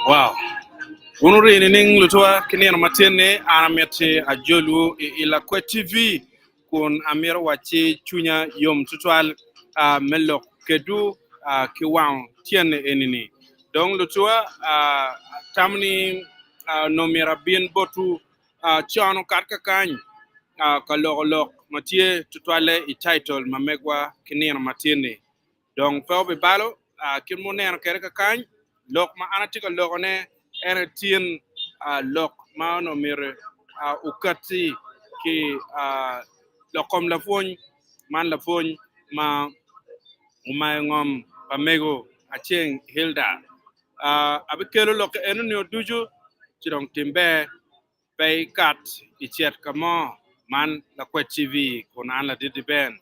Wow! Wun wuri nining lutwa ki nino matin-ni? An amiti ajolwu i Lakwed TV kun amito wacci cwinya yom tutwal me lok kedwu ki wango tyen-ni eni-ni. Dong lutwa, atamo ni onongo myero abin botwu con okat kakany ka loko lok ma tye tutwalle i title ma megwa ki nino matin-ni. Dong pe wubibalo kit ma wuneno kwede kakany, lok ma an atye ka lokone en aye tin lok ma onongo myero okatti ki lok kom lapwony man lapwony ma omayo ngom pa mego Aceng Hilda. Abikelo lokke enoni ducu ci dong tim ber pe ikat icit ka mo man Lakwed TV kun an ladit Ben.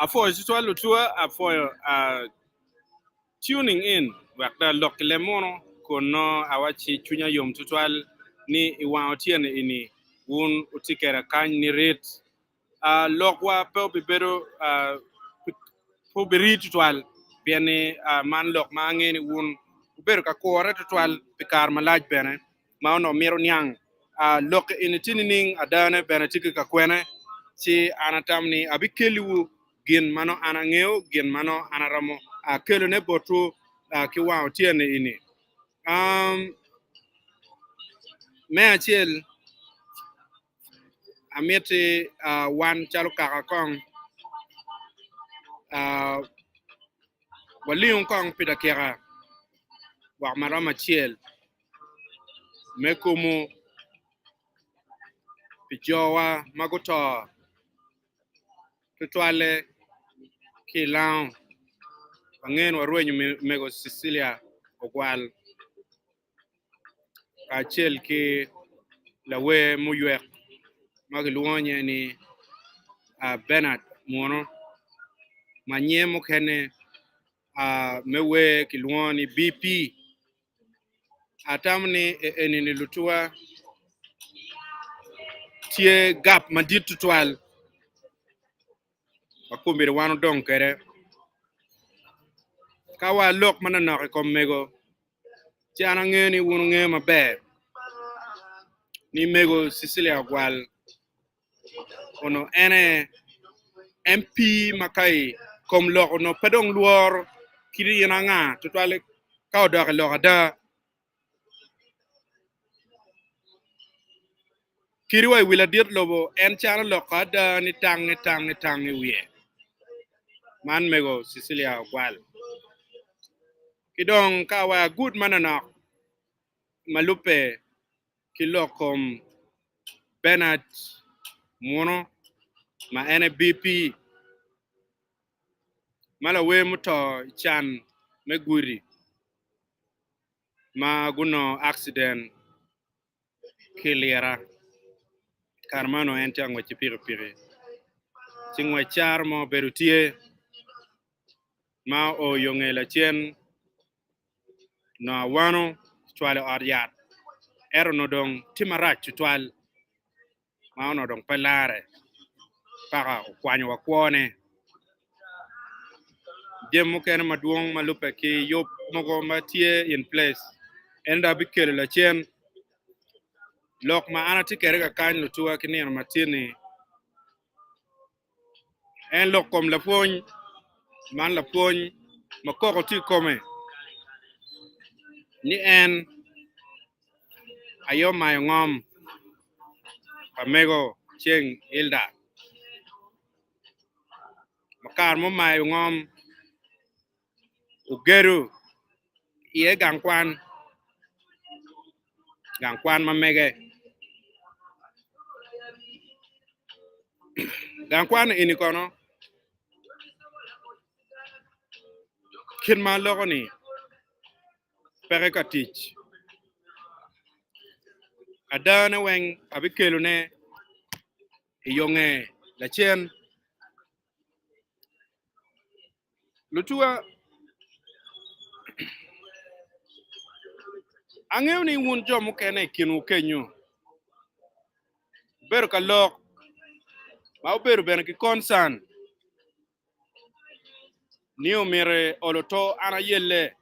Apwoyo tutwal lutuwa, apwoyo tuning in wek dong alok ki leb munu kun nongo awacci cwinya yom tutwal ni i wang otyeno eni wun wutye kweda kany nirit. Lokwa pe obibedo pe obirii tutwal pien ni man lok ma angeyo ni wun wubedo ka kure tutwal pi kare malac bene. ma onongo mito niang lok eni tye nining, adane bene tye ki kakwene, ci an atamo ni abikeliwu gin ma nongo an angeyo, gin ma nongo an aromo kelone botwu ki wang otyeno eni. Me acel, amiti wan calo kaka kong walingu kong pi dakika wek maromo acel. me kumu pi jowa ma guto tutwalle ki i lango. Wange ni warwenyo mego Cecilia Ogwal kacel ki lawer muywek ma kilwongo nyinge ni Bernard Munu ma nyinge mukene me wer kilwongo ni BP. Atamo ni eni-ni lutuwa tye gap madit tutwal ma komiti wan odong kwede ka walok manonok i kom mego ci an angeyo ni wun wungeyo maber ni mego Cecilia Ogwal onongo en aye MP ma ka i kom lok onongo pe dong lworo kit in anga tutwalle ka odok i lok ada. Kadi wa i wi ladit lobo en cano lok ada ni tangi tangi tang i wiye. Man mego Cecilia Ogwal. Ki dong ka wa agud manonok ma lubbe ki lok kom Bernard Muno ma en aye BP ma lawer muto i can me gudi ma gunongo akciden ki i lira i kare ma onongo en tye ka ngwec ki pikipiki ci ngwec caro mo obedo tye ma oo yo nge lacen Onongo awano cwalo i ot yat ento onongo dong tye marac tutwal ma onongo dong pe larre paka okwanyo wa kwone. Jami mukene madwong ma lubbe ki yub mogo ma tye in place en dong abikelo lacen. Lok ma an atye kwede kakany lutuwa ki nino matin-ni En lok kom lapwony man lapwony ma koko tye i kome ni en aye omayo ngom pa mego Ceng Hilda ma kare ma omayo ngom ogedo iye gang kwan, gang kwan ma mege. Gang kwan eni kono kit ma aloko-ni peke ka tic. Adane weng abikelone i yo nge lacen. Lutuwa, angeyo ni wun jo mukene i kinwu kenyo wubedo ka lok ma wubedo bene ki koncan ni omyero olo to an ayelle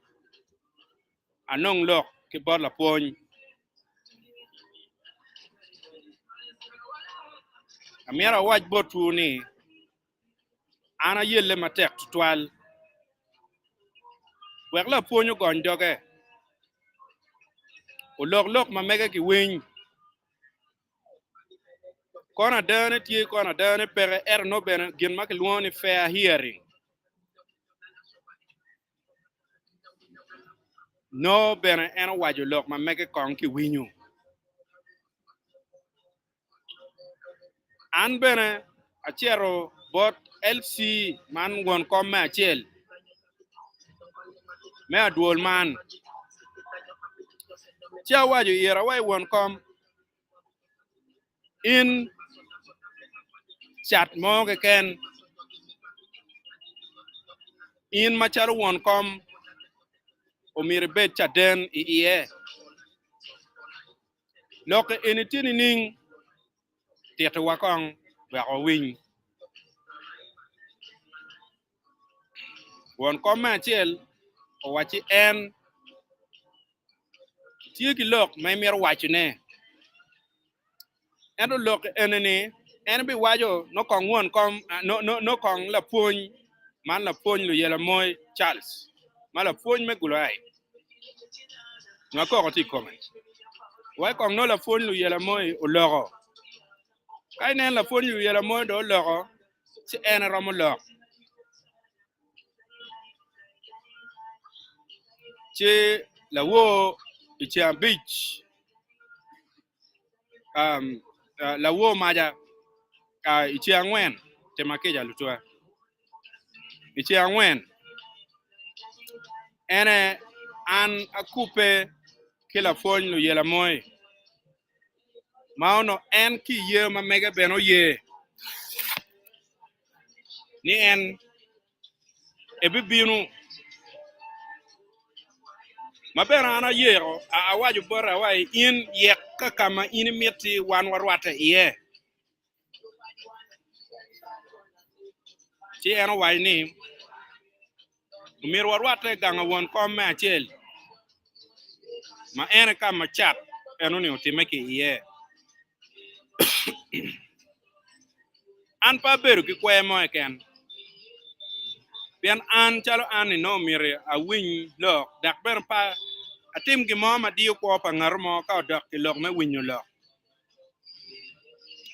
anong lok ki bot lapwony. Amyero awac botwu ni an ayelle matek tutwal wek lapwony ogony doge, olok lok ma mege ki winy. Kono adane tye kono adane peke ento nongo bene gin ma kilwongo ni fair hearing nongo bene en owaco lok ma mege kong kiwinyo. An bene acito bot LC man won kom me acel me adwol man ci awaco ira wa i won kom in cat mo keken in macalo won kom omyero ibed caden i iye. Lok eni tye nining? Titiwa kong wek wawiny. Won kom me acel owacci en tye ki lok ma emito wacone. Ento lok eni-ni en biwaco nongo kong won kom nongo kong lapwony man lapwony Luyela Moi Charles ma lapwony me Gulu-ai. Nyo akoko tye i kome. Wek kong nongo lapwony luyela mo oloko. Ka inen lapwony luyela mo dong oloko, ci en romo lok. Ci lawor i ceng abic, lawor maca i ceng angwen, tima kica lutwa. I ceng angwen, ene an akubbe ki lapwony luyela moi ma onongo en ki i yer ma mege bene oye ni en ebibino ma bene an ayeko awaco bote awaci in yek ka ka ma in imiti wan warwatte iye. Ci en owaco ni, Omyero warwatte i gang a won kom me acel, ma en aye ka ma cat enoni otimme ki iye. An pe abedo ki kwer mo keken, pien an calo an-ni nongo myero awiny lok dok bene pe atim gin mo ma diyo kwo pa ngat mo ka odok i lok me winyo lok.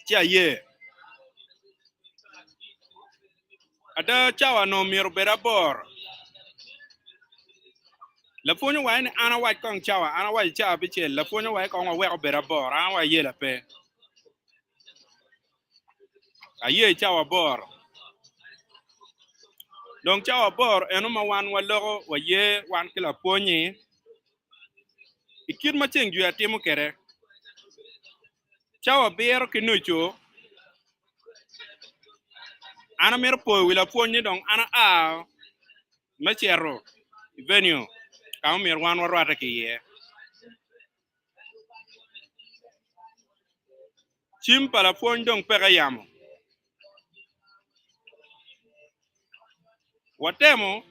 Ci aye. Ada cawa onongo myero obed aboro. Lapwony owaco ni an awac kong cawa, an awaco cawa abicel, lapwony owaco kong wawek obed aboro, an awaco ayela pe. Aye cawa aboro. Dong cawa aboro eno ma wan waloko waye wan ki lapwony-nyi i kit ma ceng jwi atimo kwede. Cawa abiro ki nucu, an amito poyo wi lapwony ni dong an aa me cito i venue ka ma myero wan warwatte ki iye. Cim pa lapwony dong peke yamo. Watemo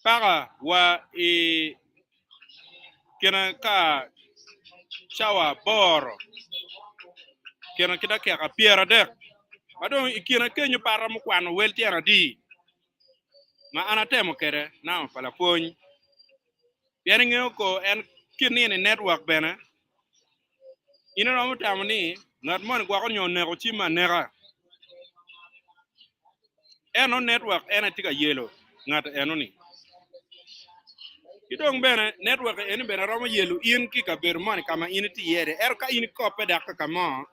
paka wa i kine ka cawa aboro kine ki dakika 30 ma dong i kine kenyo pe aromo kwano wel tyen adi ma an atemo kwede namba pa lapwony pien ingeyo ko en ki nino i network bene in iromo tamo ni ngat moni gwoko nyo oneko cim aneka ento network en aye tye ka yelo ngat enoni ki dong bene network eni bene romo yelo in ki i kabedo moni ka ma in itye iye ni ento ka in ikoppe dok ka mo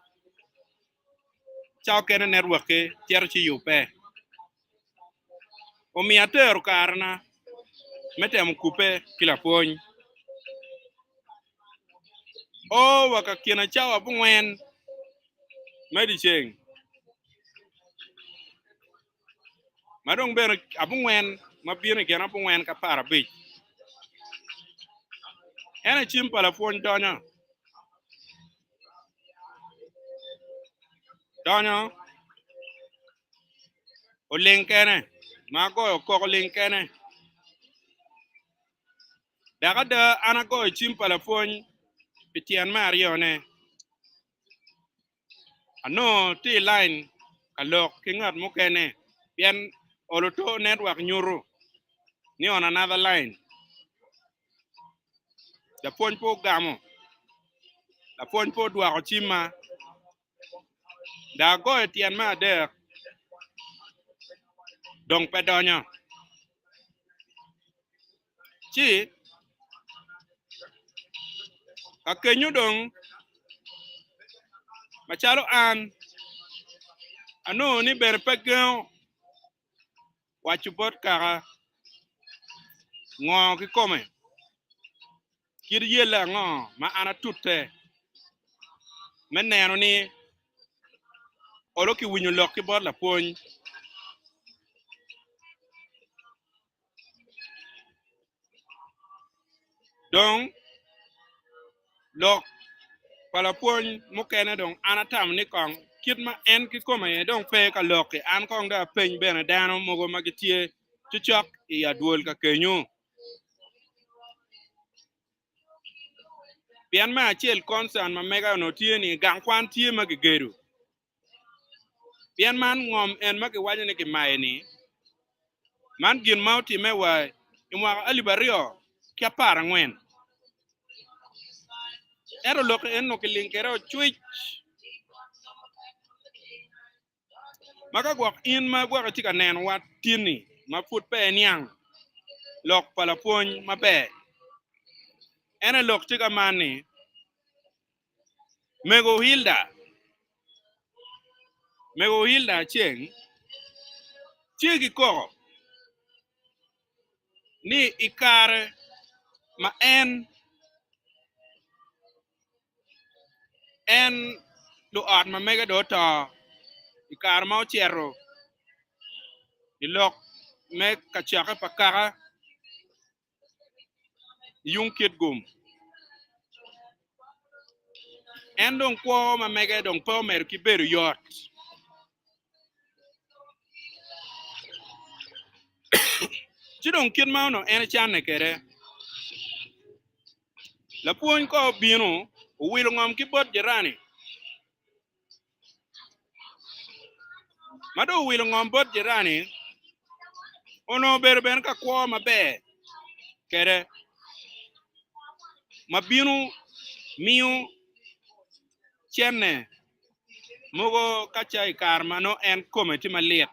ca okene network-ki cito ci yubbe omiyo atero karena me temo kubbe ki lapwony. O wa ka kine cawa abongwen me dyeceng, ma dong bene abongwen ma bino i gin abongwen ki aparabic, en aye cim pa lapwony donyo. Donyo oling kene ma agoyo koko oling kene. Dok ada an agoyo cim pa lapwony pi tyen me aryone. Anongo tye i lain ka lok ki ngat mukene pien oluto network nyuto ni on another line. Lapwony pe ogamo, lapwony pe odwoko cimma. Dok agoyo tyen me adek, dong pe donyo. Ci ka kenyo dong macalo an anongo ni bene pe gengo waco bot kaka ngo kikome, kit yelle ango ma an atute me neno ni olo kiwinyo lok ki bot lapwony. Dong lok pa lapwony mukene dong an atamo ni kong kit ma en kikome aye dong pe ka lok-ki an kong dong apeny bene dano mogo ma gitye cocok i adwol ka kenyo. Pien me acel concern ma mega onongo tye ni gang kwan tye ma kigedo. Pien man ngom en ma kiwaco ni kimayo-ni, man gin ma otimme wa i mwaka alip 2014. Ento lok eno kiling kwede ocwic. Ma ka gwok in ma gwok itye ka nenowa tin-ni ma pud pe iniang lok pa lapwony maber, en aye lok tye ka man ni, Mego Hilda, Mego Hilda Aceng tye ki koko ni i kare ma en en luot ma mege dong oto i kare ma ocito i lok me kacokke pa kaka i yung Kitgum. En dong kwo ma mege dong pe omedo ki bedo yot. Ci dong kit ma onongo en ecanne kwede, lapwony ko obino owilo ngom ki bot jirani. Ma dong owilo ngom bot jirani, onongo obedo bene ka kwo maber kwede, ma bino miyo cente mogo ka ca i kare ma nongo en kome tye malit.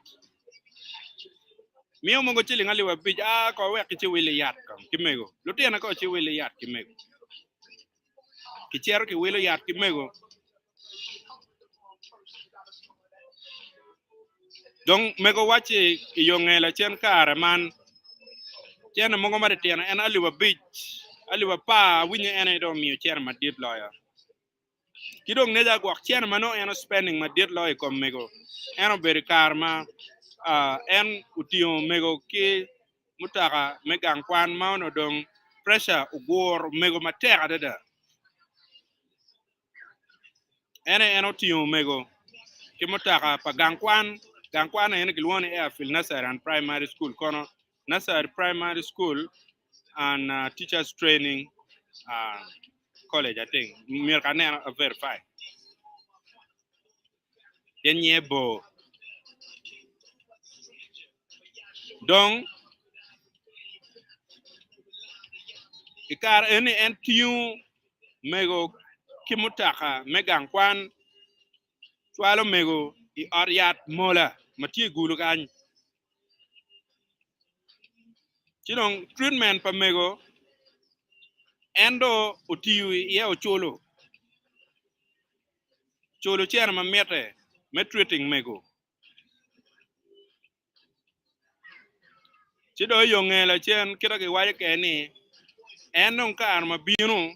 Miyo mogo ciling 5000, aa ko wek iciwil i yat kong ki mego, lutino ko ciwil i yat ki mego. Kicito kiwilo yat ki mego. Dong mego wacci i yo nge lacen kare man, cene mogo ma titino en 5000, 10,000 awinyo en aye dong omiyo cene madit loyo. Ki dong neca gwok cene ma nongo en ospending madit loyo i kom mego en obedo i kare ma en otingo mego ki mutoka me gang kwan ma onongo dong pressure oguro mego matek adada. En aye en otingo mego ki mutoka pa gang kwan, gang kwan eni kilwongo ni Airfield Nursery and Primary School kono Nursery Primary School and Teachers Training College I think myero ka anen a verify pien nyinge bor. Dong i kare eni en tingo mego ki mutoka me gang kwan cwalo mego i ot yat mola ma tye i gulu kany. Ci dong treatment pa mego en dong otiyo iye oculo, culo cene ma mitte me treating mego. Ci dong i yo nge lacen kit ma kiwaco kwede ni en dong kare ma bino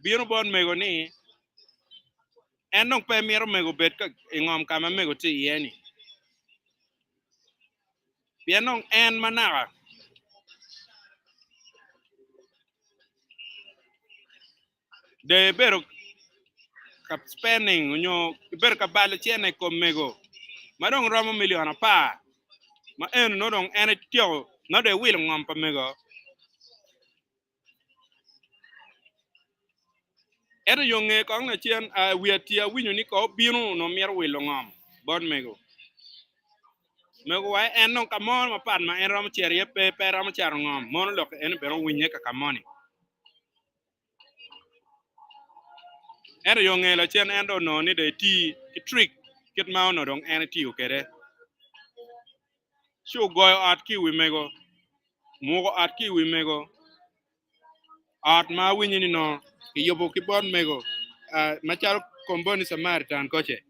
bino bot mego ni en dong pe mito mego obed i ngom ka ma mego tye iye-ni. Pien dong en ma naka dong ibedo ka spending nyo ibedo ka balo cene i kom mego ma dong romo milion apar ma eno nongo dong en etyeko nongo dong ewilo ngom pa mego. Ento yo nge kong lacen wi ati awinyo ni ko obino onongo mito wilo ngom bot mego. Mego wa en dong ka mo mapat ma en romo cito iye pe, pe romo cato ngom. Mono lok eni bene owinye ka ka moni. Ento yo nge lacen en dong onongo ni dong eti ki trick kit ma onongo dong en etiyo kwede. Ci ogoyo ot ki i wi mego, omuko ot ki i wi mego, ot ma awinyo ni nongo kiyubo ki bot mego macalo komboni Samaritan koce.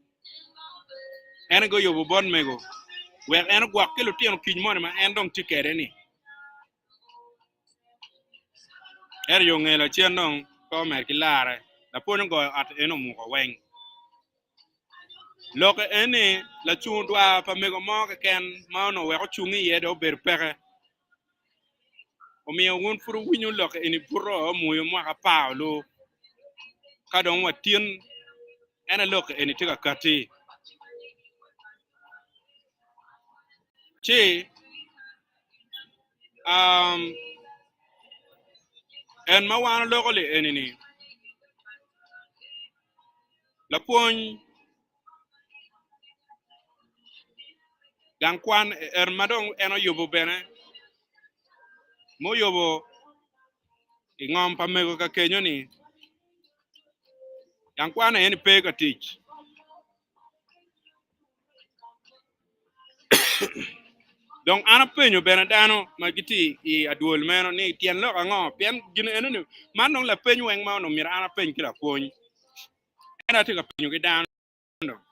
En aye oyubo bot mego wek en ogwok ki lutino kic moni ma en dong tye kwede-ni. Ento yo nge lacen dong pe omedo ki larre, lapwony ogoyo ot eno omuko weng. Lokke en ni lacung dwar pa mego mo keken ma onongo wek ocung iye dong obedo peke. Omiyo wun pud wuwinyo lok eni buto omuyo mwaka apar olu, ka dong wa tin en aye lok eni tye ka katti. Ci um, en ma wan oloko li eni-ni, Lapwony gang kwan en ma dong en oyubo bene muyubo i ngom pa mego ka kenyo ni gang kwan eni pe ka tic. Dong an apenyo bene dano ma gitye i adwol meno ni tyen lok ango pien gin enoni man dong lapeny weng ma onongo myero an apeny ki lapwony en atye ka penyo ki dano dong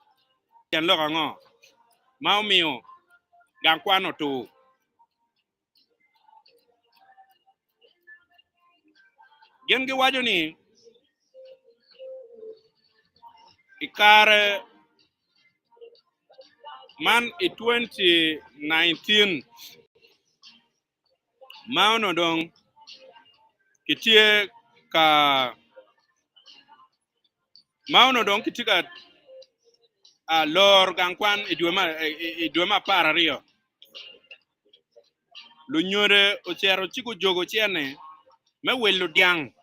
tyen lok ango ma omiyo gang kwan otur. Gin giwaco ni i kare man i 2019 ma onongo dong kitye ka ma onongo dong kitye ka loro gang kwan i dwe me 12 Lunyodo ocito ci gujogo cene me wilo dyang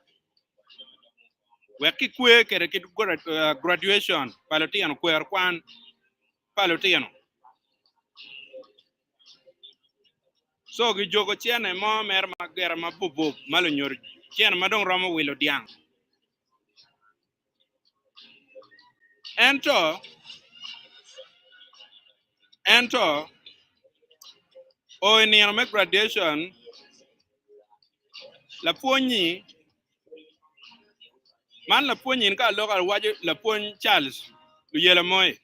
wek kikwer kwede ki graduation pa lutino kwero kwan pa lutino co gijogo cene mo mere ma gire mabubup ma lunyodo cene ma dong romo wilo dyang. Ento, ento, o i nino me graduation, lapwony-nyi, man lapwony-nyi ni ka aloko awaco lapwony Charles Luyela Moi.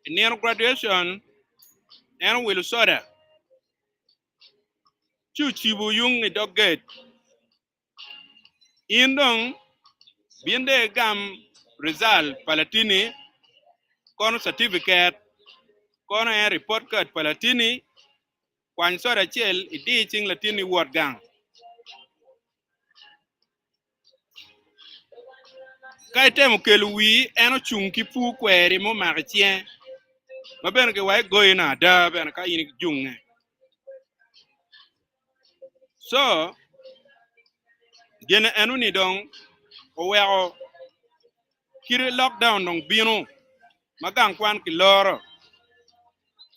I nino graduation, en owilo soda ci ocibo yung i dog gate. In dong bin dong igam result pa latinni, kono certificate, kono en report card pa latinni, kwany soda acel idi cing latinni iwot gang. Ka itemo kelo wii, en ocung ki pur kweri mumako i cinge, ma bene giwaco igoyi na ada bene ka in ijunge. Co gin enoni dong oweko kite lockdown dong bino ma gang kwan kiloro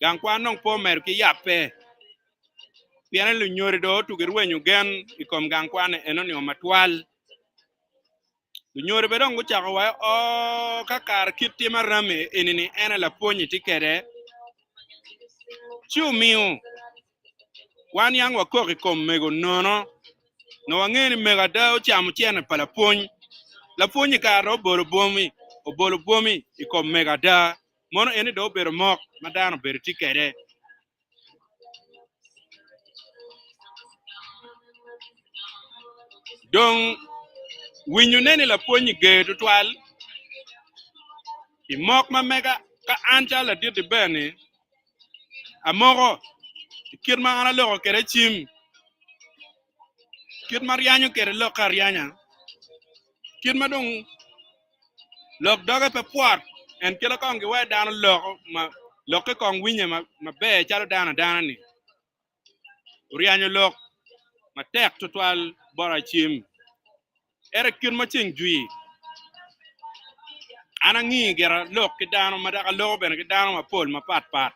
gang kwan dong pe omedo ki yabbe pien ni lunyodo dong otugi rwenyo gen i kom gang kwan enoni matwal. Lunyodo bene dong gucako waco oo ka kare kit tim arami eni-ni en aye lapwony itye kwede ci omiyo wan yang wakok i kom mego nono nongo wangeyo ni mego ada ocamo cene pa lapwony lapwony i kare dong obolo bwomi obolo bwomi i kom mego ada mono eni dong obedo mok ma dano obedo tye kwede. Dong winyone ni lapwony-nyi ger tutwal i mok ma mega ka an calo ladit-ti bene amoko i kit ma an aloko kwede cim, kit ma ryanyo kwede lokke aryanya, kit ma dong lok doge pe pwot en kite kong giweko dano loko ma lokke kong winye maber calo dano adana-ni. Oryanyo lok matek twatwal bot Acim. Ento i kit ma ceng jwi, an angi gira lok ki dano ma dok aloko bene ki dano mapol mapat pat.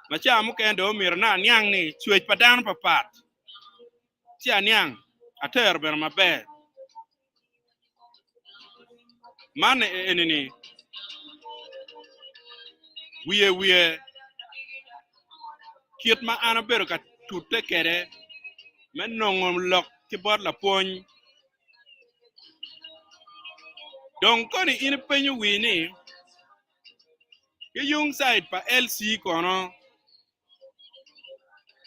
Ma ca mukene dong omyero nongo aniang ni cwec pa dano papat. Ci aniang, atero bene maber. Man eni-ni wiye wiye kit ma an abedo ka tute kwede me nongo lok ki bot lapwony. Dong koni in ipenyo wii ni ki yung cid pa LC kono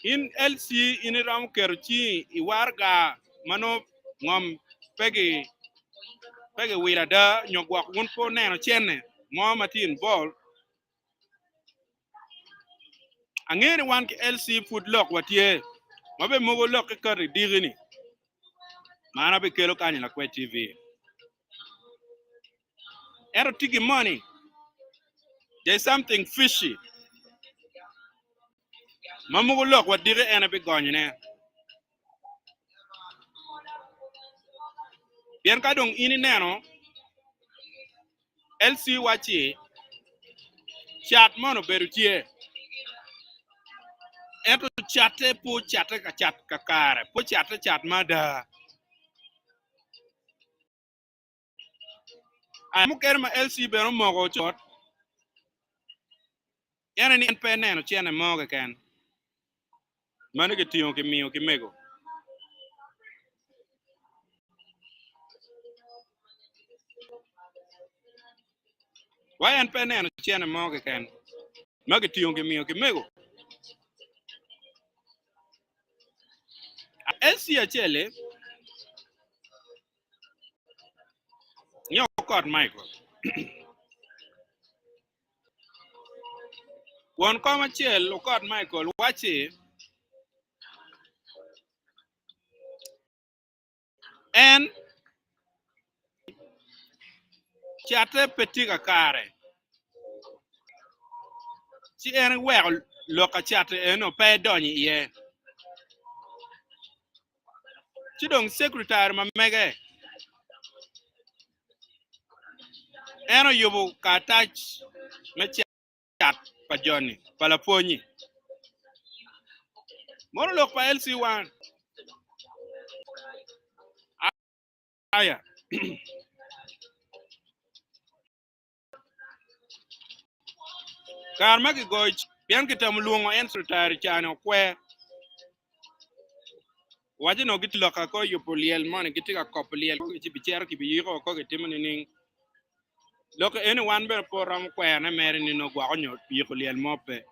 In LC in iromo keto cingi i waraga ma nongo ngom pe gi pe giwilo ada nyo gwok wun pe wuneno cene mo ma tye involved. Angeyo ni wan ki LC pud lok wa tye ma bene mogo lokke kato idiki ni ma an abikelo kany i Lakwec TV. Ento tye gin mo ni there is something fishy ma mogo lok wa diki en aye bigonyone. Pien ka dong in ineno LC wacci cat mono obedo tye ento catte pe ocatte ka cat kakare pe ocatte cat ma ada. Mukene ma LC bene omoko cut en aye ni en pe eneno cene mo keken ma nongo kitingo kimiyo ki mego. Wa en pe eneno cene mo keken ma kitingo kimiyo ki mego. LC acel-li Nyo Okot Michael. Won kom acel Okot Michael wacci en catte pe tye kakare ci en eweko lok ka catte eno pe edonyo iye. Ci dong secretary ma mege en oyubo karatac me cat pa joni pa lapwonyi. Mono lok pa LC1 aya. Kare ma kigoyo pien kitemo lwongo en secretary cani okwer. Waco ni gitye loka ko yubo lyel moni gitye ka kopo lyel ci bicito kibiyiko ko gitimo nining. Lok eni wan bene pe oromo kwerone mere ni nongo gwoko nyo yiko lyel mo pe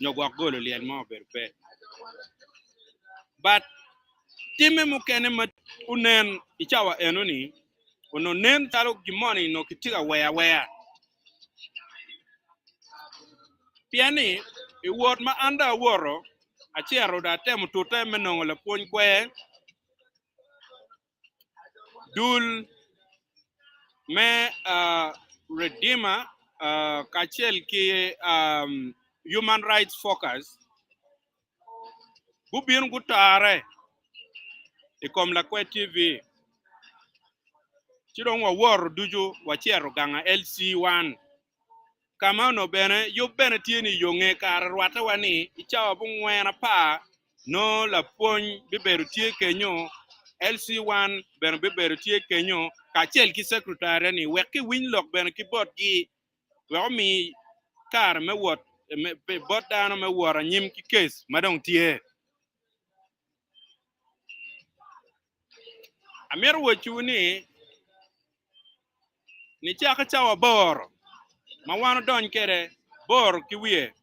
nyo gwok golo lyel mo obedo pe. But timme mukene ma onen i cawa enoni onongo nen calo gin moni onongo kitye ka weyo aweya. Pien ni i wot ma an dong awoto, acito dong atemo tute me nongo lapwony kwer, dul me Redeemer kacel ki Human Rights Focus gubino gutare i kom lakwed TV ci dong wawoto ducu wacito gang a LC1 ka ma onongo bene yub bene tye ni yo nge kare rwattewa ni i cawa bungwen apar nongo lapwony bibedo tye kenyo LC1 bene bibedo tye kenyo kacel ki secretary ni wek kiwiny lok bene ki botgi wek omi kare me wot bot dano me wot anyim ki kes ma dong tye. Amito wacciwu ni nicake cawa aboro ma wan odony kwede boro ki wiye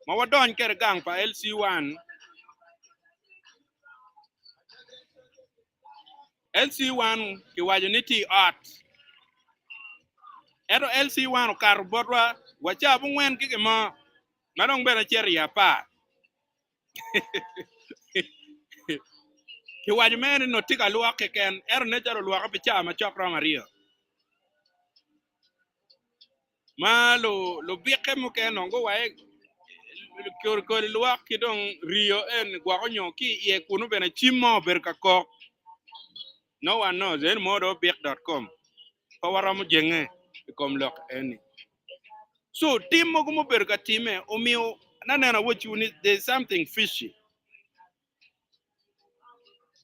ma wadony kwede gang pa LC1. LC1 kiwaco ni tye i ot. Ento LC1 okato botwa wa ca abongwen ki gimo ma dong bene acito i apar. Kiwaco mere ni nongo tye ka lwok keken ento nen calo olwoke pi cawa macok romo aryo. Ma lubikke mukene dong guwaye kodi lwok ki dong riyo en gwoko nyo ki iye kunu bene cim mo obedo ka kok. No one knows en mo dong obik dot com pe waromo jenge i kom lok eni. So tim mogo mubedo ka time omiyo aneno awacciwu ni there is something fishy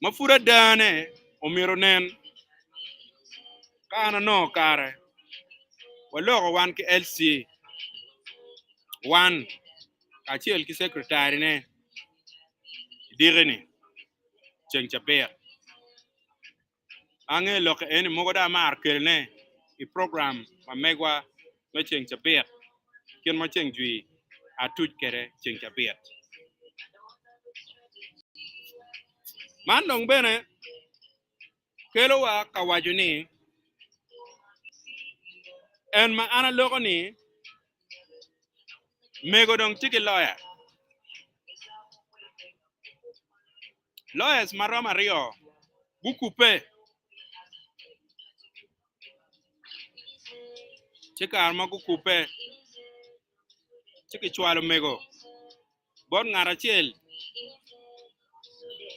ma pud adane omyero onen ka an anongo kare waloko wan ki LC wan kacel ki secretary ne i diki-ni ceng cabit. Ange lok eni mogo dong amaro kelone i program ma megwa me ceng cabit kit ma ceng jwi atuc kwede ceng cabit. Man dong bene kelowa ka waco ni en ma an aloko ni mego dong tye ki loya. Lawyers ma romo aryo gukubbe ci kare ma gukubbe ci kicwalo mego bot ngat acel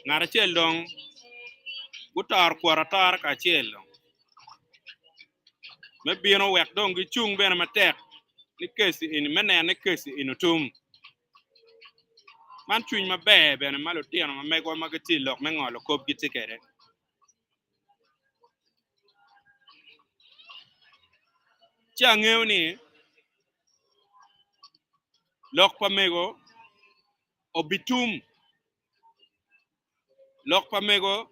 ngat acel dong gutoro kwot atora kacel dong me bino wek dong gicung bene matek ni keci eni me neno ni keci eni otum. Man cwiny maber bene ma lutino ma megwa ma gitye i lok me ngolo kop gitye kwede. Ci angeyo ni lok pa mego obitum, lok pa mego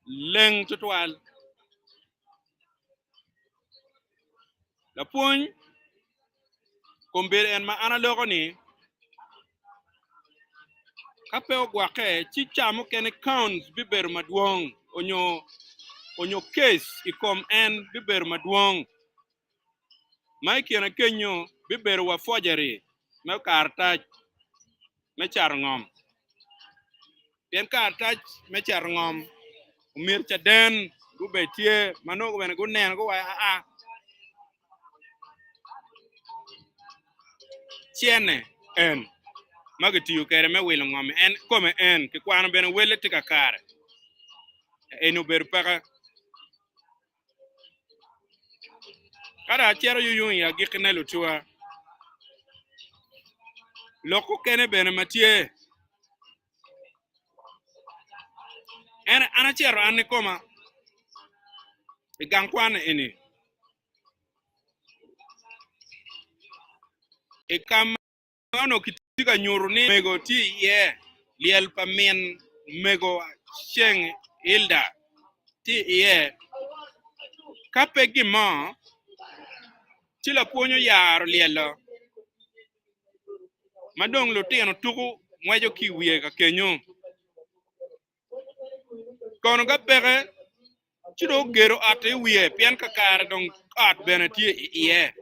leng tutwal. Lapwony kombeddi en ma an aloko ni ka pe ogwokke ci ca mukene counts bibedo madwong onyo onyo case i kom en bibedo madwong ma i kine kenyo bibedo wa forgery me karatac me cato ngom. Pien karatac me cato ngom omyero caden gubed tye ma nongo bene guneno guwaco aa cene en ma kitiyo kwede me wilo ngom en kome en kikwano bene welle tye kakare eni obedo peke. Ka dong acito yuyung i agikkine lutuwa, lok okene bene ma tye en an acito an ikoma i gang kwan eni i ka ma onongo kitye ka nyuto ni mego tye iye, lyel pa min mego Ceng Hilda tye iye. Ka pe gin mo, ci lapwony oyaro lyello ma dong lutino tuko ngweco ki i wiye ka kenyo. Kono ka peke, ci dong ogedo ot-ti i wiye pien kakare dong ot bene tye i iye.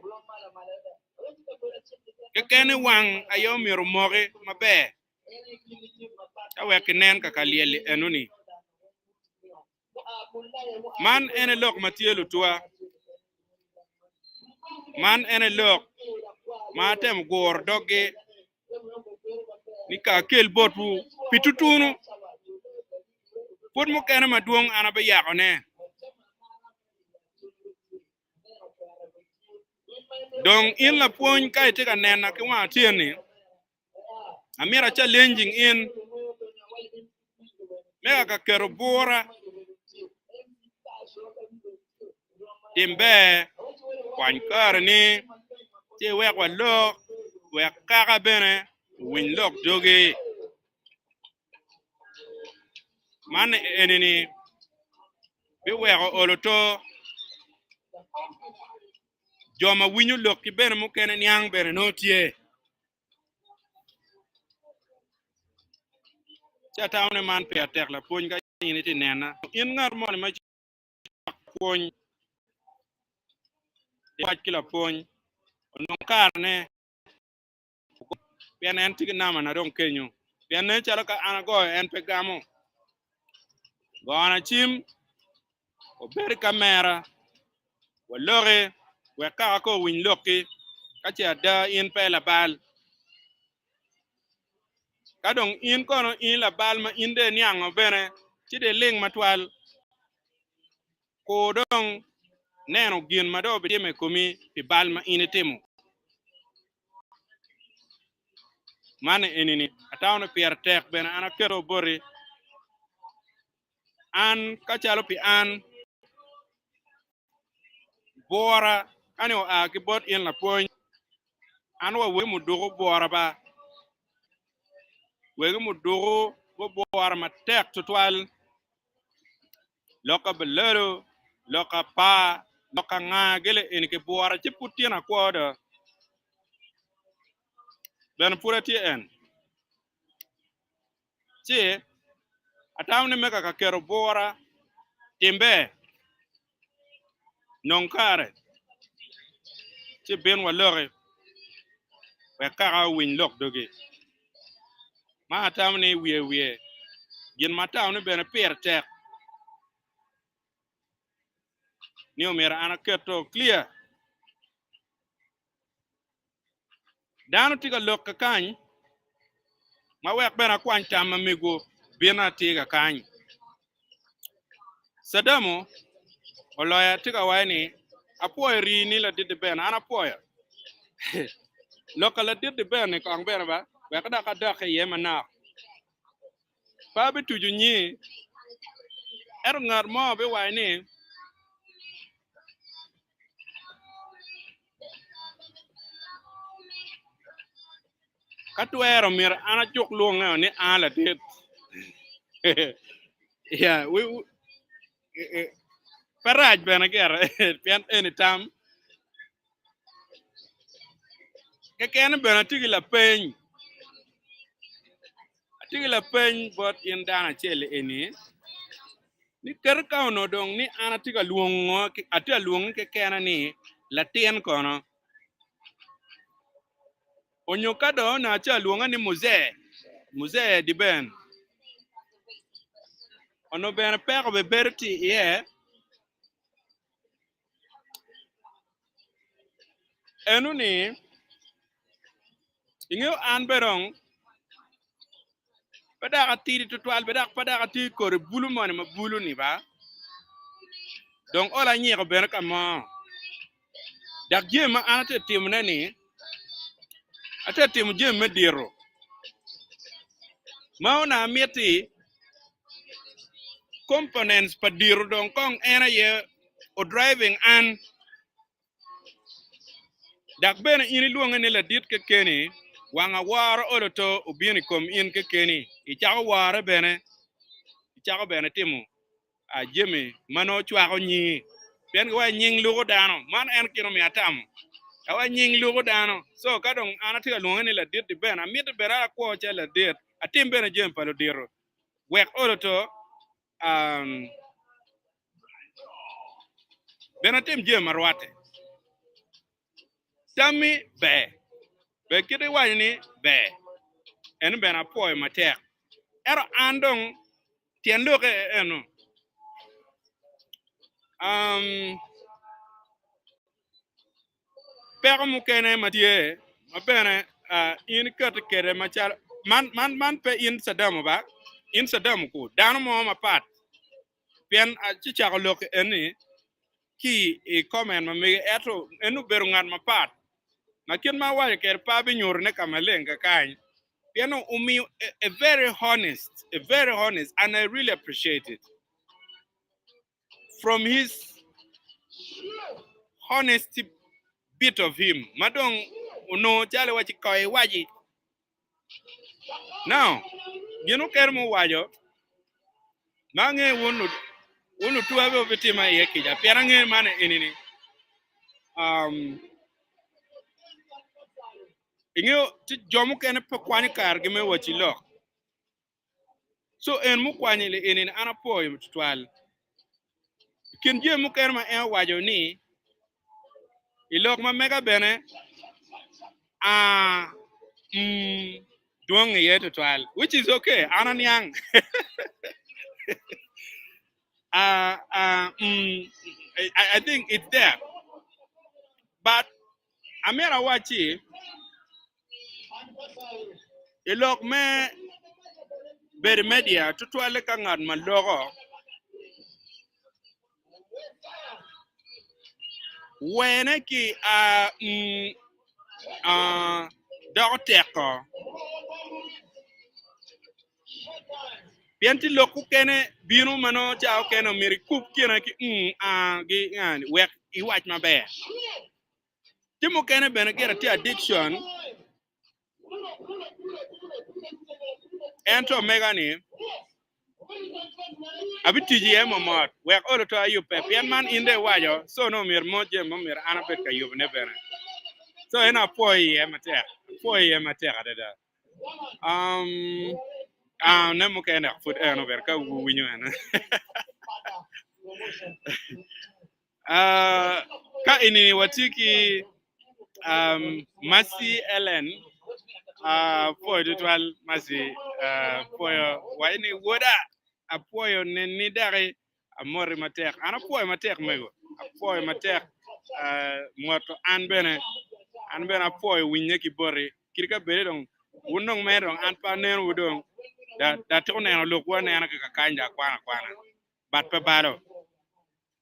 Keken ni wang aye omyero omoki maber ka wek kinen kaka lyel-li enoni. Man en aye lok ma tye lutwa. Man en aye lok ma atemo guro doggi ni ka akel botwu pi tutunu, pwod mukene madwong an abiyakone. Dong in lapwony ka itye ka nena ki wang atyeni, amito a challenging in me ka keto bura tim ber kwany kare ni ci iwek walok wek kaka bene owiny lok dogi man eni ni biweko olo to jo ma winyo lokki bene mukene niang bene nongo tye. Ci atamo ni man pire tek lapwony ka in itye nena. In ngat moni ma cok pwony, iwac ki lapwony onong karene pien en tye ki namba na dong kenyo. Pien nen calo ka an agoyo en pe gamo. Gona cim, obed i kamera, waloki wek kaka ko owiny lokki ka ce ada in pe labal. Ka dong in kono in labal ma in dong iniango bene, ci dong iling matwal. Kur dong neno gin ma dong obitimo i komi pi bal ma in itimo. Man eni-ni atamo ni pire tek bene an aketo boti. An ka calo pi an, Bwora ka ni oa ki bot in lapwony, an wa wegi muduku bwora ba. Wegi muduku gubwora matek tutwal. Lok ka balalo, lok ka par, lok ka nga gile eni ki bwora ci pud tyen akwo do. Bene pud atye en. Ci atamo ni me kaka keto bura timbe nong kare ci bin waloki wek kaka owiny lok dogi. Ma atamo ni wiye wiye gin ma atamo ni bene pire tek ni omyero an aketo clear. Dano tye ka lok kakany ma wek bene akwany tam ma mego bino atir kakany. Sadamo oloya tye ka waco ni apwoyo rii ni ladit Ben an apwoyo. Lok ka ladit Ben ni kong bene ba wek dok adok iye manok. Pe abituco nyi ento ngat mo biwaco ni Ka twero myero an acuk lwonge ni an ladit. Yeah, we, we, pe rac bene gire pien eni tam keken bene atye ki lapeny atye ki lapeny bot in dano acel eni Ni ket ka onongo dong ni an atye ka lwongo, atye ka lwonge kekena ni latin kono, onyo ka dong onongo atye ka lwonge ni muzee, muzee Diben, onongo bene peko bibedo tye iye. Eno ni, ingeyo an bene dong pe dok atidi tutwal, pe dok pe dok atye kodi bulu moni ma bulu-ni ba, dong olo anyiko bene ka mo. Dok jami ma an atye ka timone-ni, atye ka timo jami me dito ma onongo amiti components pa dito dong kong en aye o driving an dok bene in ilwonge ni ladit kekeni wang aworo olo to obino i kom in kekeni icako wore bene icako bene timo jami ma nongo cwako nyingi pien giwaco nying luko dano man en gin omiyo atamo awaco nying luko dano so ka dong an atye ka lwonge ni ladit-ti bene amito bene akwo calo ladit atim bene jami pa ludito wek olo to bene atim jami ma rwatte tammi ber ber kit iwaco ni ber eno bene apwoyo matek ento an dong Tyen lokke eno. Um, peko mukene ma tye ma bene uh, in ikati kede macalo man, man, man pe in Sadamo ba in Sadamo ku dano mo mapat pien uh, ci cako lok eni ki i comment ma mege ento en obedo ngat mapat ma kit ma awaco kwede pe abinyutone ka maleng kakany pien omiyo a, a very honest a very honest and I really appreciate it from his honesty bit of him ma dong onongo calo iwaci ko iwaci Now, gin okere muwaco, ma ange wun wun lutuwa be wubitima iye kica, pien ange man eni-ni, um, ingeyo ti jo mukene pe kwanyo kargi me waci lok. So en mukwanyo li eni an apwoyo tutwal. I kin jami mukene ma en owaco ni i lok ma mega bene a mm, dwong iye tutwal which is okay an aniang uh, uh, mm, I, I think it's there but amyero awacci i lok me bedo i media tutwalle ka ngat ma loko wene ki a mm, a doko teko pien ti lok mukene bino ma nongo ca okene omyero ikub kine ki mm a gi a wek iwac maber. Tye mukene bene gire tye addiction ento mega ni abitic iye momot wek olo to ayubbe pien man in dong iwaco so nongo myero mo jami mo myero an abed ka yubone bene so en apwoyo iye matek apwoyo iye matek adada um, ah, ne mukene dok pud en obedo ka wuwinyo ene Ah, ka enini watye ki um, Mercy Ellen uh, pwoyo tutwal Mercy uh, pwoyo waco ni woda apwoyo neni daki amoti matek an apwoyo matek mego apwoyo matek uh, mwoto an bene an bene apwoyo winye ki boti kit ka bede dong wun dong mere dong an pe aneno wu dong da da atiko neno lokwu anena ki kakany da akwana akwana but pe balo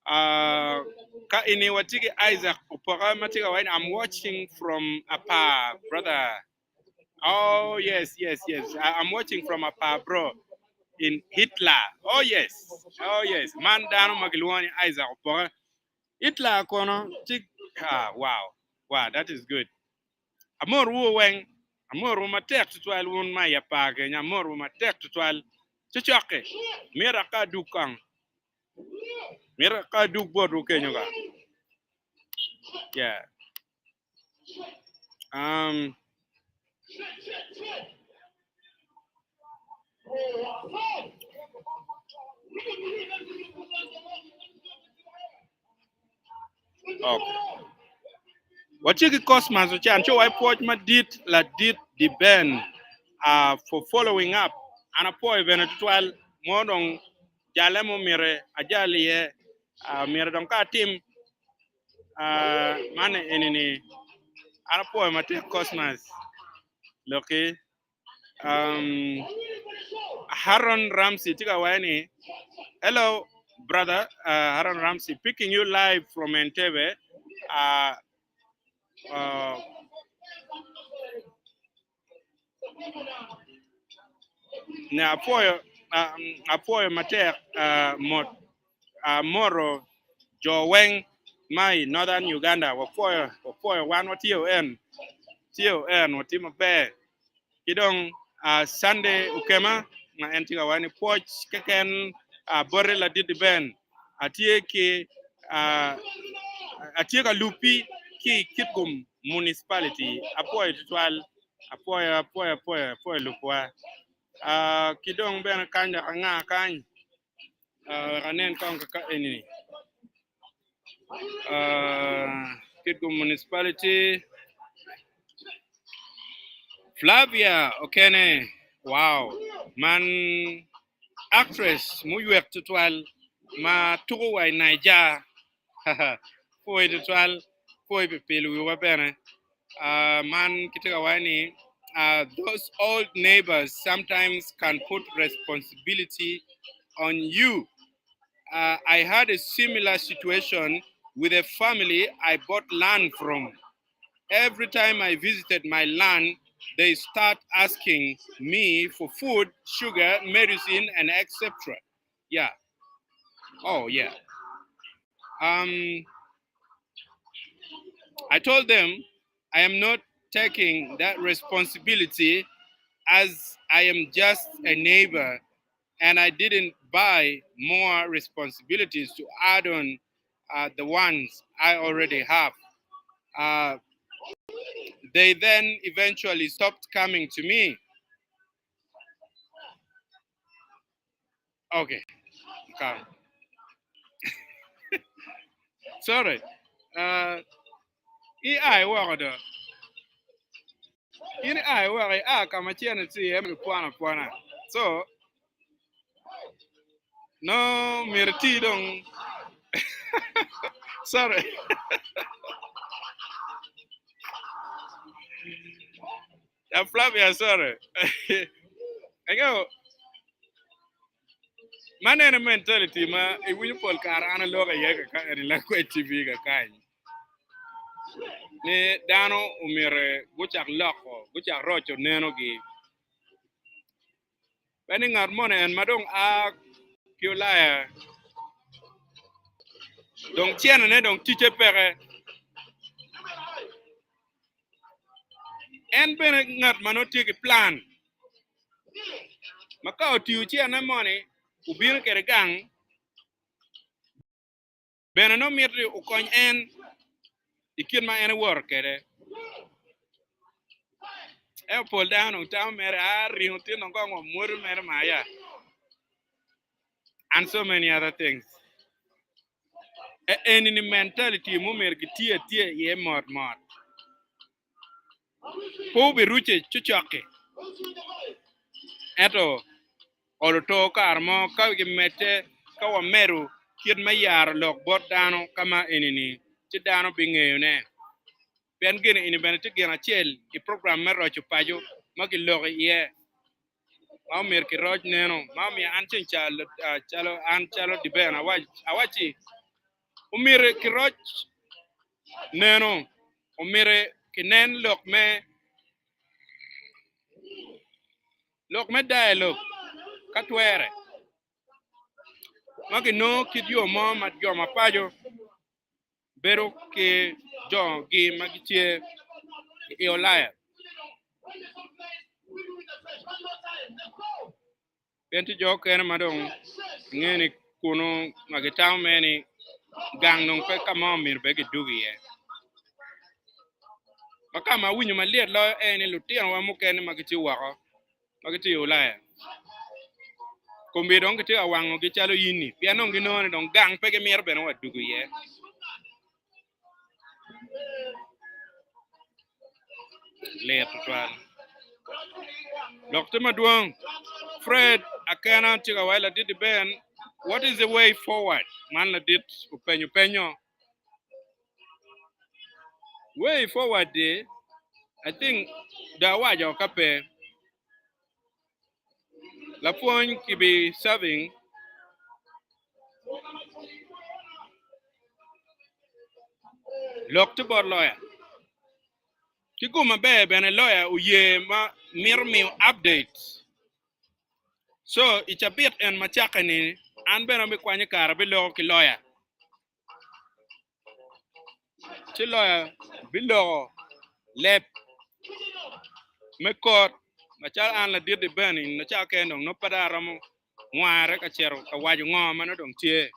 Uh, ka ini watye ki Isaac Opoka ma tye ka waco ni I'm watching from Apar brother. Oh yes, yes, yes. I'm watching from Apar bro in Hitler. Oh yes. Oh yes. Man dano ma kilwongo ni Isaac Opoka. Hitler kono tye ah, wow. Wow, that is good. Amor wu weng. Amor wu matek tutwal wun ma i Apar kenya. Amor wu matek tutwal. Cocokke. Myero aka adug kong. Mito ka adug botwu kenyo ka. Yeah. Um, okay. Watye ki Cosmas Ocan, co wa pwoc madit ladit di Ben uh, for following up. An apwoyo bene tutwal mo dong Jalle mo myero ajal iye, myero dong ka atim man eni ni an apwoyo matek Cosmas loki Haron Ramsey tye ka waco ni hello brother Haron Ramsey picking you live from Entebbe Apwoyo apwoyo matek mot amoto jo weng ma i Northern Uganda wapwoyo wapwoyo wan watye en tye en watye maber ki dong Sunday Okema ma en tye ka waco ni pwoc keken bote ladit Ben atye ki atye ka lubi ki i Kitgum Municipality apwoyo tutwal Apwoyo, apwoyo, apwoyo, apwoyo lubwa. Uh, ki dong bene kany dok anga kany. Uh, wek anen kong kaka eni. Uh, Kitgum Municipality. Flavia Okene. Wow. Man actress muywek tutwal ma tuko wa i Naija. Pwoyi tutwal. Pwoyi pi pilo wiwa bene. Uh, man kitye ka waco ni uh, those old neighbors sometimes can put responsibility on you. Uh, I had a similar situation with a family I bought land from. Every time I visited my land, they start asking me for food, sugar, medicine, and etc. Yeah. Oh, yeah. Um, I told them I am not taking that responsibility as I am just a neighbor and I didn't buy more responsibilities to add on uh, the ones I already have. Uh, they then eventually stopped coming to me. Okay. Come. Sorry. Uh, i ai woko do. In ai woko i a ka ma cene tye iye ma gipwono apwona. So, no myero iti dong. Sorry. Ya Flavia, sorry. Ango, man ene mentality ma iwinyo pol kare an aloko iye kaka eni lakwec TV kakany. Ni dano omyero gucak loko, gucak roco nenogi. Pe ni ngat moni en ma dong a ki Ulaya dong cenone dong ticce peke. En bene ngat ma nongo tye ki plan ma ka otiyo cene moni obino kwede gang bene nongo miti okony en i kit ma en ewoto kwede. Ento pol dano dong tamo mere a ringo tye dong kong wamwodo mere maya and so many other things. Eni ni mentality mo myero giti atiya iye mot mot. Pe obirucce cocok-ki. Ento olo to kare mo ka gimedde ka wamedo kit me yaro lok bot dano ka ma eni-ni, ci dano bingeyone. Pien gin eni bene tye gin acel i program me roco paco ma giloko iye. Ma omyero kiroc neno ma omiyo an ceng calo an calo Diben awacci omyero kiroc neno omyero kinen lok me lok me dialogue ka twere ma kinongo kit yo mo ma jo ma paco bedo ki jogi ma gitye i Ulaya. Pien tye jo okene ma dong inge ni kunu ma gitamo mere ni gang dong pe ka mo myero bed gidug iye. Ma ka ma awinyo malyet loyo en ni lutinowa mukene ma gitye woko ma gitye i Ulaya kombi dong gitye ka wangogi calo in-ni pien dong ginongo ni dong gang pe gimito bene wa dugo iye. Lit tutwal. Lok tye madwong. Fred Akena tye ka waco ladit Ben, what is the way forward? Man ladit openyo penyo. Way forward di, I think dong awaco ka pe. Lapwony kibi serving lok tye bot lawyer. Ki gum maber bene lawyer oye ma mito miyo update. So i cabit en ma cakke ni an bene abikwanyo kare abiloko ki lawyer. Ci loya biloko leb me kot macalo an ladit Dibeni nyo ca kene dong nongo pe dong aromo ngware ka cito ka waco ngo ma nongo dong tye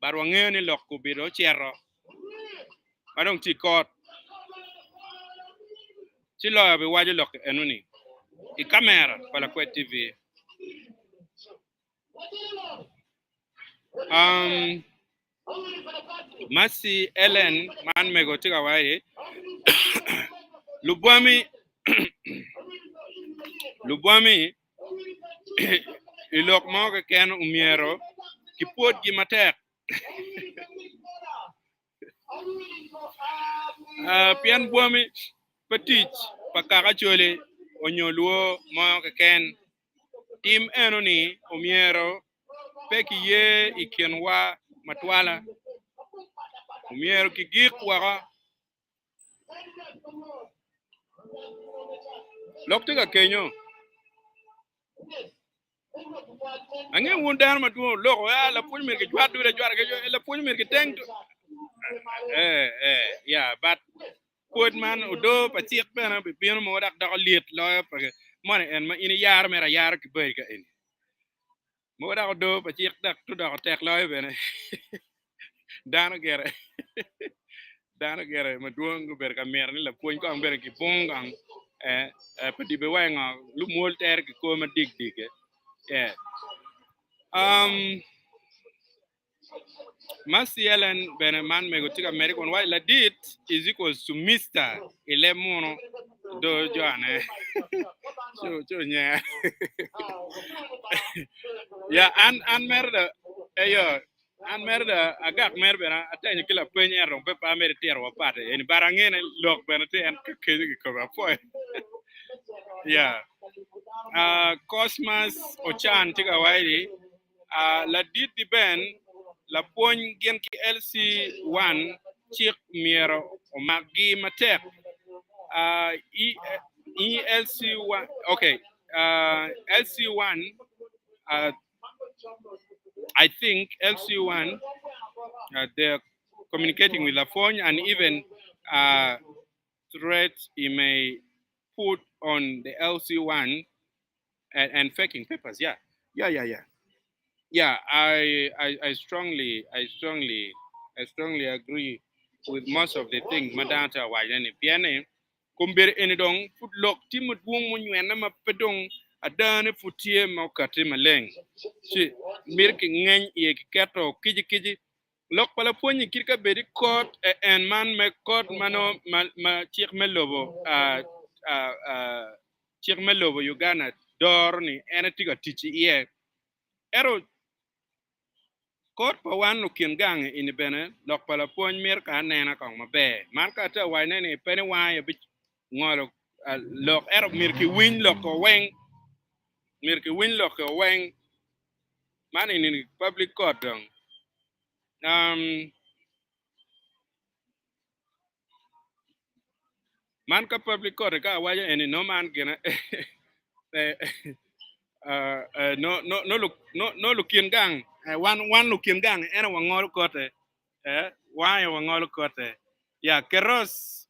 but wangeyo ni lok obedo ocito ma dong tye i kot ci loya biwaco lok enoni i kamera pa Lakwed TV. Um, Mercy Ellen man mego tye ka waco lubwami lubwami i lok mo keken omyero kipwodgi matek. Ah, pien bwami pe tic pa kaka Acholi onyo Lwo mo keken. Tim eno-ni omyero pe kiye i kinwa matwala. Omyero kigik woko. Lok tye ka kenyo. Angeyo wun dano madwong oloko, ah, lapwony myero kijwat ducu ajwata, lapwony myero kiteng. Eh, eh, yeah, but Pwod man odoo pa cik bene bibino mogo dok doko lyet loyo pa moni en ma in iyaro mere ayara ki bari ka eni. Mogo dok odoo pa cik dok to doko tek loyo bene. Dano gire dano gire madwong gubedo ka mito ni lapwony kong bene kibung kong eh, eh, pa dibe wa ngo lumwol tere ki kor madik dik eh. Yeah. Um, Mercy Ellen bene man mego tye ka mede kun waco ladit is equals to Mister i leb munu do joane co co nya ya an an mere da eyo an mere da agak mere bene atenyo ki lapeny ento dong pe pe amede tiro wa pat eni but angene lok bene tye en ka kenyo kikobe apwoyo ya uh, Cosmas Ochan tye ka waco ni uh, ladit di Ben lapwony gin ki LC1 cik myero omakgi matek uh, E, ELC1 okay uh, LC1 uh, I think LC1 uh, they're communicating with Lapwony and even uh, threats he may put on the LC1 and, and faking papers. Yeah, yeah, yeah, yeah. Yeah, I, I, I strongly, I strongly, I strongly agree with most of the things ma dano tye ka waco ni pien ni kombeddi eni dong pud lok tye madwong munywene ma pe dong adane pud tye ma okati maleng ci mito kingeny iye kiketo kici kici Lok pa lapwony-nyi kit ka bed i kot en man me kot ma nongo ma cik me lobo cik me lobo Uganda doro ni en aye tye ka tic iye. Ento kot pa wan lukin gang eni bene lok pa lapwony mito ka anena kong maber. Man ka atye ka wacone ni pe ni wan aye bingolo lok ento myero kiwiny lok-ko weng myero kiwiny lok-ko weng. Man eni public court dong. Um, man ka public court ka awaco eni no man gine eh, uh, uh, no no no no no lukin gang eh, wan wan lukin gang ene wangolo kote eh wan aye wangolo kote ya keros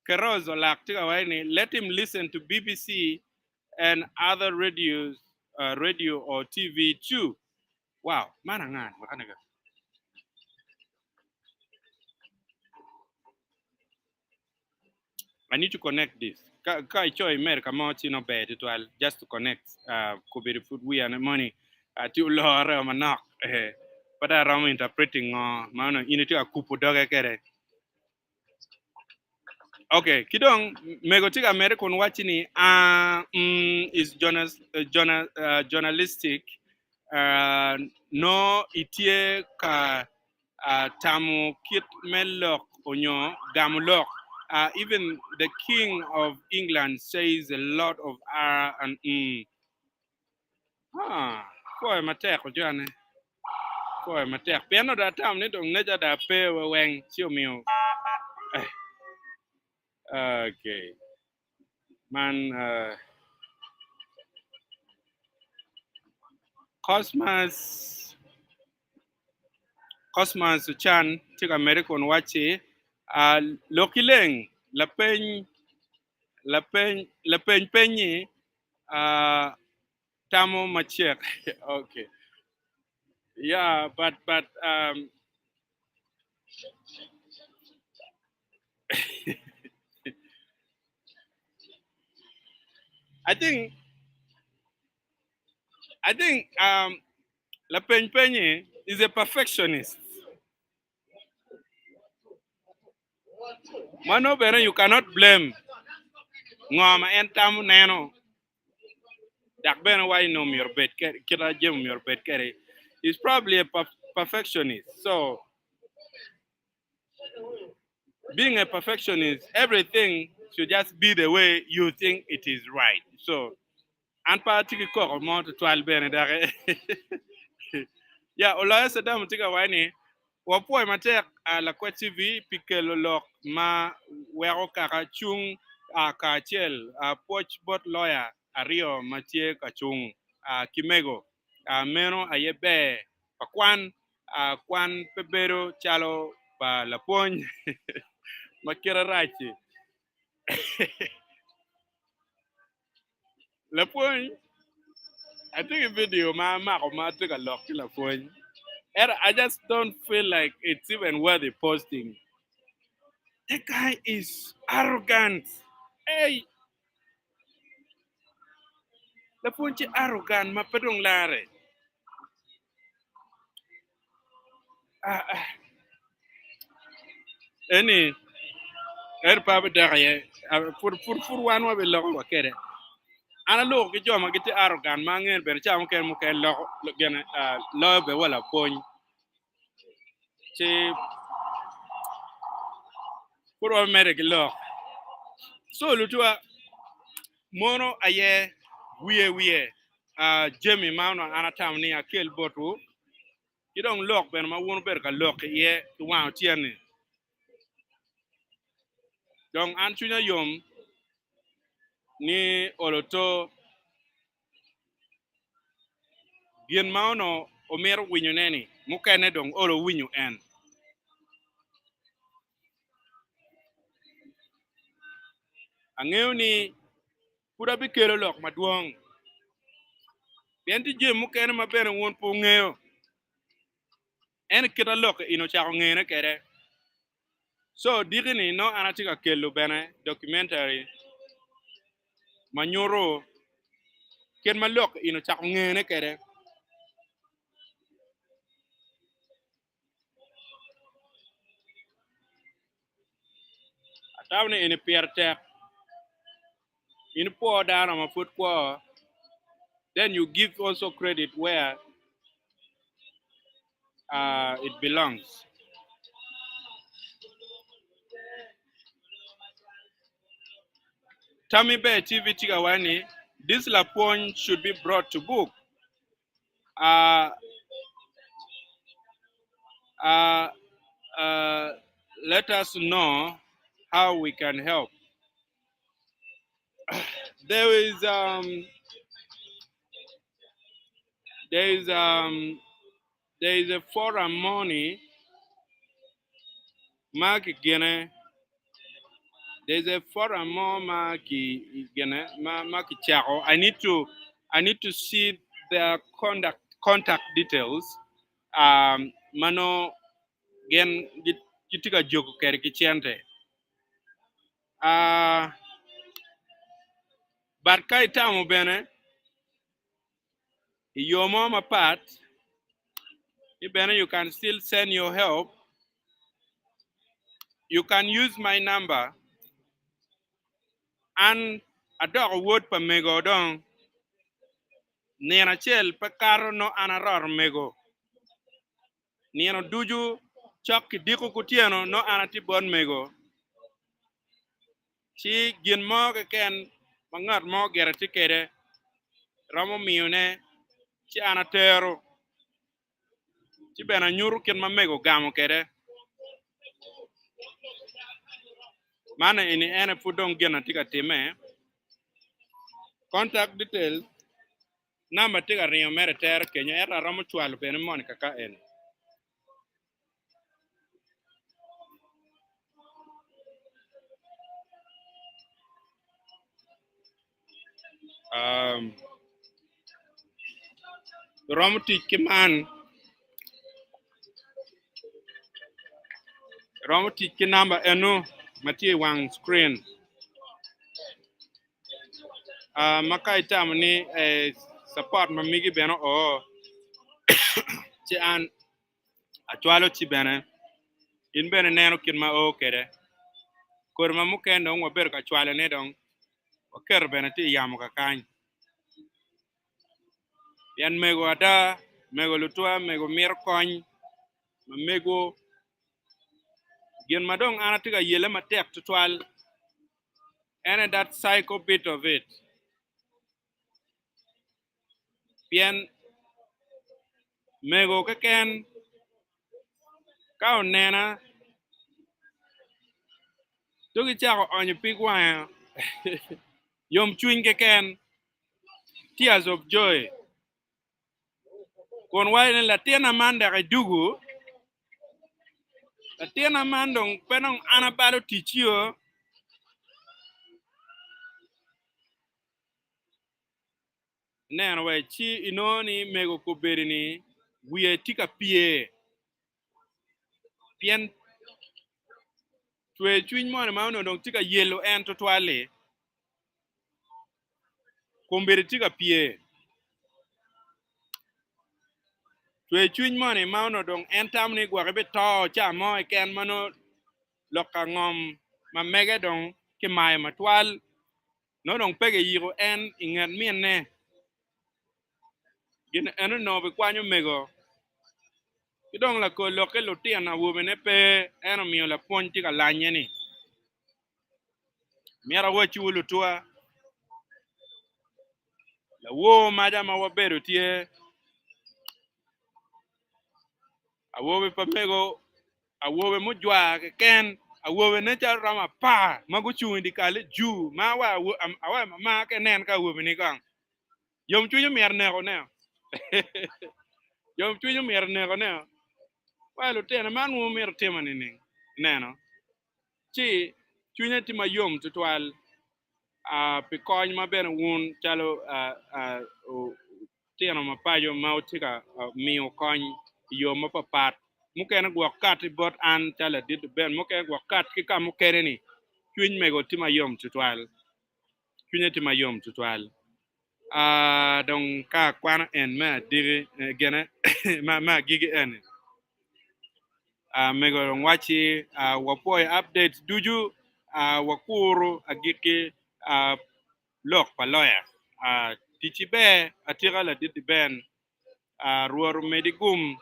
keros olak tye ka waco ni let him listen to BBC and other radios, uh, radio or TV too. Wow, man angan, wakanaga. I need to connect this. Ka ka icho America mo ci no ber tutwal just to connect uh, kobedo pud wiya ne moni uh, ti olore manok eh, but aromo interpreting ngo ma ono in itye ka kupo doge kede. Okay, ki dong mego tye ka medde kun wacci ni uh, mm, is journal, uh, journal, uh, journalistic uh, no itye ka uh, tamo kit me lok onyo gamo lok. Uh, even the king of England says a lot of r and mm. Ah, kwoyo matek ojane. Kwoyo matek. Pien oda atam ni dong neca da pe we weng ci omiyo. Eh. Okay. Man uh, Cosmas Cosmas Ochan tye ka medde kun wacci uh, lok ki leng lapeny lapeny lapeny penyi uh, tamo macek okay yeah but but um, I think I think um, lapeny penyi is a perfectionist. Mano bene you cannot blame ngo ma en tamo neno dok bene waco ni myero obed kit ma jami myero obed kwede is probably a perfectionist so being a perfectionist everything should just be the way you think it is right so an pe atye ki koko mo tutwal bene doki ya oloyo Saddam tye ka waco ni wapwoyo matek Lakwet TV pi kelo lok ma weko kaka cung kacel pwoc bot loya aryo ma tye ka cung ki mego meno aye ber pa kwan kwan pe bedo calo pa lapwony ma kite rac-ci Lapwony, atye ki video ma amako ma atye ka lok ki lapwony. Ento I just don't feel like it's even worthy posting. The guy is arrogant. Hey! Lapwony tye arrogant ma pe dong lare. Ah, ah. Eni eri pe abidok iye Ah, pud pud pud wan wabiloko wa kede. An aloko ki jo ma gitye arrogant ma angeyo bene ca mukene mukene loko gene ah, loyo bene wa lapwony. Ci pud wamedde ki lok. So lutuwa mono aye wiye wiye ah, jami ma onongo an atamo ni akel botwu ki dong lok bene ma wun wubedo ka lok iye ki wang otyeno-ni. Dong an cwinya yom ni olo to gin ma onongo omito winyone-ni mukene dong olo owinyo en. Angeyo ni pud abikelo lok madwong pien tye jami mukene ma bene wun pe wungeyo. En kit a lok eni ocako ngene kwede. So diki-ni nongo an atye ka kelo bene documentary ma nyuto kit ma lok eni ocako ngene kwede. Atamo ni eni pire tek in ipwo dano ma pud kwo then you give also credit where uh, it belongs. Tammy Bear TV tye ka waco ni this lapwony should be brought to book. Uh, uh, uh, let us know how we can help. There is um, there is um, there is a forum money ma kigene there is a forum mo ma kigene ma ma kichako I need to I need to see their contact contact details um, mano gin gitye ka jogo kwede ki cente uh, but ka itamo bene i yo mo mapat ni bene you can still send your help you can use my number an adoko wod pa mego dong nino acel pe kato no an aroto mego nino ducu cok ki diko kutyeno no an atye bot mego ci gin mo keken ma ngat mo gire tye kwede romo miyone ci an atero ci bene anyuto kit ma mego ogamo kwede. Man eni ene pud dong gin atye ka timme. Contact details namba tye ka ringo mere tere kenyo ento aromo cwalo bene moni kaka eni. Um, romo tic ki man romo tic ki namba eno ma tye i wang screen uh, ma ka itamo ni eh, support ma migi bene oo ci an acwalo ci bene in bene ineno kit ma o kwede kodi ma mukene dong wabedo ka cwalone dong waketo bene tye i yamo kakany pien mego ada mego lutwa mego mito kony ma mego gin ma dong an atye ka yele matek tutwal ene that psycho bit of it Pien mego keken ka onena dong icako onyo pig wanga yomcwiny keken, tears of joy, kun waco ni latinna man dok edugo, latinna man dong pe dong an abalo ticci-o. Ineno wai ci inongo ni mego kobedi ni wiye tye ka pye pien cwer cwiny moni ma onongo dong tye ka yelo en tutwal-li kombeddi tye ka pye. Cwercwiny moni ma onongo dong en tamo ni gwok ebito ca mo keken ma nongo lok ka ngom ma mege dong kimayo matwal nongo dong pe kiyiko en i nget minne. Gin eno onongo bikwanyo mego ki dong lakol lokke lutino awobene pe en omiyo lapwony tye ka lanye-ni. Myero awacciwu lutwa, lawor maca ma wabedo tye, awobe pa mego, awobe mujwar keken, awobe nen calo romo apar ma gucung i dyekal-li jur ma awa mama ka inen ka awobe-ni kong. Yomcwiny omyero nekone. Yomcwiny omyero nekone. Wa lutino man wun wumito timo nining? Ineno? Ci cwinya tye mayom tutwal pi kony ma bene wun calo lutino ma paco ma wutye ka miyo kony i yo mapapat. Mukene gwok kati bot an calo ladit Ben, mukene gwok kat ki ka mukene-ni, cwiny mego tye mayom tutwal. Cwinya tye mayom tutwal. Dong ka akwano en me adiki gine me agikki eni, mego dong wacci wapwoyo updates ducu wakuru agikki lok pa loya. Ticci ber atika ladit Ben, Rwot omedi gum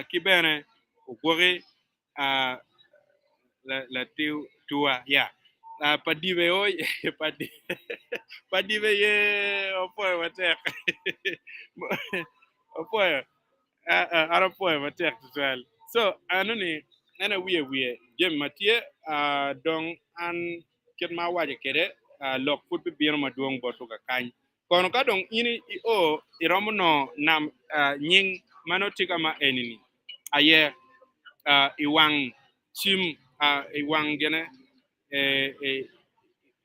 ki bene ogwoki latuwa ya pa dibe o pa dibe ye opwoyo matek opwoyo an apwoyo matek tutwal so ano ni en aye wiye wiye jami ma tye dong an kit ma awaco kwede lok pud bibino madwong botwu kakany Kono ka dong in io, iromo nongo nam nying ma nongo tye ka ma eni-ni aye i wang cim, i wang gine, i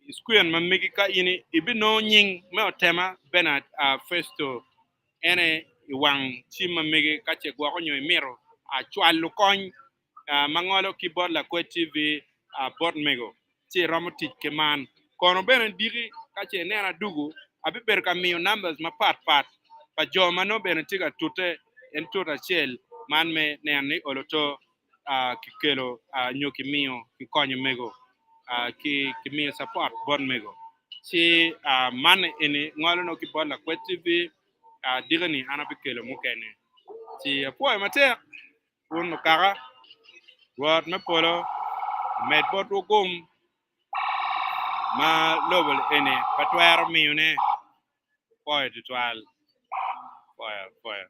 screen ma megi ka in ibinongo nying me otema Bernard Festo en aye i wang cim ma megi ka ce gwoko nyo imito cwalo kony ma ngolo ki bot Lakwed TV bot mego ci iromo tic ki man. Kono bene diki ka ce ineno adugu, abibedo ka miyo numbers mapat pat pa jo ma nongo bene tye ka tute en tute acel man me neno ni olo to kikelo nyo kimiyo kikonyo mego ki kimiyo support bot mego. Ci man eni ngolo nongo ki bot Lakwed TV diki ni an abikelo mukene. Ci apwoyo matek. Wun lukaka, Rwot me polo omed botwu gum ma lobo eni pe twero miyone. Apwoyo twatwal. Apwoyo, apwoyo.